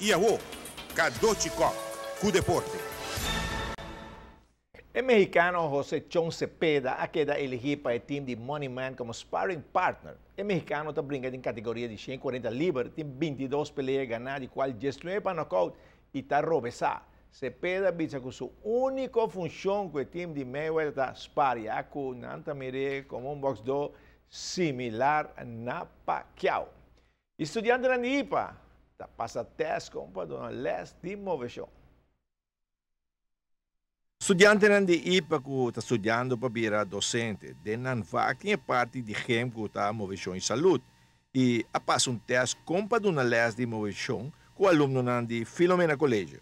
Y awo, Cadochi Kock cu deporte. E mexicano Jose Chon Cepeda a keda elegi pa e team di Money Man como sparring partner. E mexicano ta bringa den categoria di 140 liber, tin 22 pelea gana, di cual 19 pa knockout y ta robesa. Cepeda a bisa cu su unico funcion cu e team di Mayweather ta sparia cu nan ta mir'e como un boxdor similar na Pacquiao. E studiantenan di IPA ta pasa test con pa duna les di movecion. Studiantenan di IPA cu ta studiando pa bira docente den nan vak tin e parti di gem cu ta movecion y salud y a pasa un test con pa duna les di movecion cu alumnonan di Filomena College.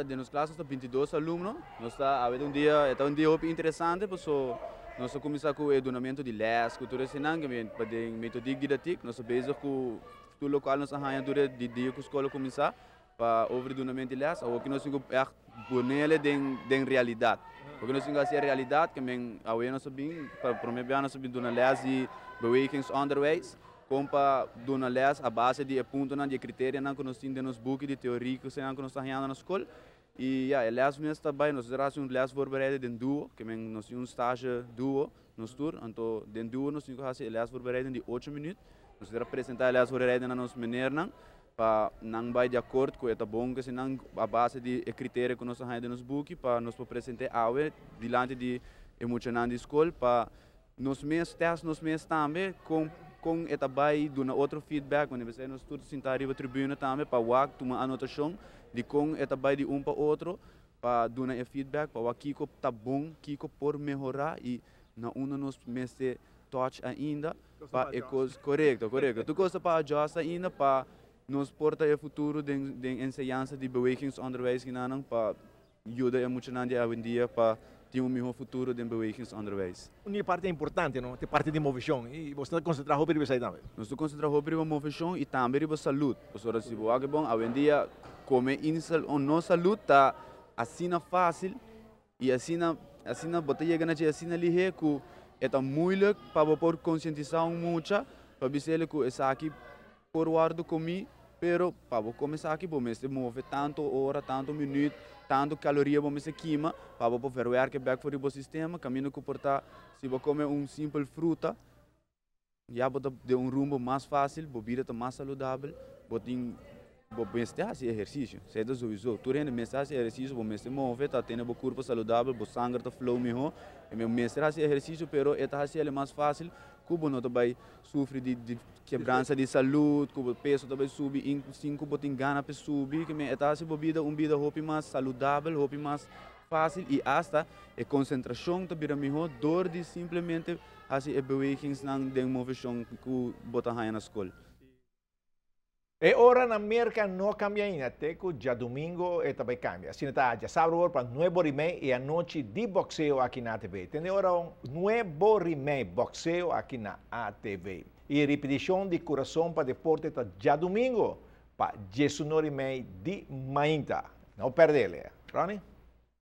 Den nos klas nos ta 22 alumno. Nos ta awe ta un dia, e ta un dia hopi interesante paso nos ta kuminsá ku e dunamentu di lès ku tur eseinan ke pa den metodiek didaktiek nos ta bezig ku tur lokual nos a haña dure di dia ku skol a kuminsá pa over di dunamentu di lès. Awoki nos tin ku ègt ponele den den realidat. Pasobra nos tin ku hasi e realidat ke men awe nos a bin pa promé bia nos a bin duna lès di bewegingsonderwijs. Kon pa duna lès a base di e puntonan, di e kriterianan ku nos tin den nos buki di teoria ku eseinan ku nos ta hañando na skol. I ya, e lès mes ta bai, nos ta hasi un lès voorbereiding den duo, ke men nos tin un stage duo nos tur, anto den duo nos tin ku hasi e lès voorbereiding di ocho minüt. Nos ta presentá e lès voorbereiding na nos menernan pa nan bai di akort ku e ta bon ku eseinan a base di e kriteria ku nos a haña den nos buki pa nos por present'é awe dilanti di e muchanan di skol pa nos mes test nos mes tambe kon kon e ta bai duna otro feedback wanneer besei nos tur ta sinta riba tribuna tambe pa wak tuma anotashon di kon e ta bai di un pa otro pa duna e feedback pa wak kiko ta bon kiko por mehora i na unda nos mester touch ainda pa e kos korekto korekto tur kos ta pa adjust ainda pa nos por ta e futuro den den enseñansa di bewegingsonderwijs kinanan pa yuda e muchanan di awendia pa tin un mihó futuro den bewegingsonderwijs. Un di e parti importante no, ta e parti di moveshon i boso ta konsentrá hopi riba esei tambe. Nos ta konsentrá hopi riba moveshon i tambe riba salud. Pasobra si bo wak bon, awendia kome insel o no salud ta asina fásil i asina asina bo ta yega na dje asina lihé ku e ta moeilijk pa bo por konsientisá un mucha pa bisa el ku esaki por wòrdu komí, pero pa bo kome esaki bo mester move tantu ora, tantu minüt, tantu kaloria bo mester kima pa bo por verwerke bèk for di bo sistema. Kaminda ku por ta si bo kome un simpel fruta ya bo ta den un rumbo mas fásil, bo bida ta mas saludabel, bo tin bo mester hasi ehersisio, esei ta souiso. Tur hende mester hasi ehersisio, bo mester move ta tene bo kurpo saludabel, bo sanger ta flow mihó. E mester hasi ehersisio pero e ta hasi el mas fásil ku bo no ta bai sufri di di kebransa di salud, ku bo peso ta bai subi in sin ku bo tin gana pa e subi, ke men e ta hasi bo bida un bida hopi mas saludabel, hopi mas fásil i asta e konsentrashon ta bira mihó dor di simplemente hasi e bewegingsnan den moveshon ku bo ta haña na skol. E ora na Merca no a cambia ainda, te cu djadumingo e ta bay cambia. Asina ta djasabra awor pa nuebe ora y mei e anochi di boxeo aki na ATV. Tende ora nuebe ora y mei boxeo aki na ATV. Y ripeticion di Curason pa Deporte ta djadumingo pa diesunora y mei di mainta. No perdele. Ronnie?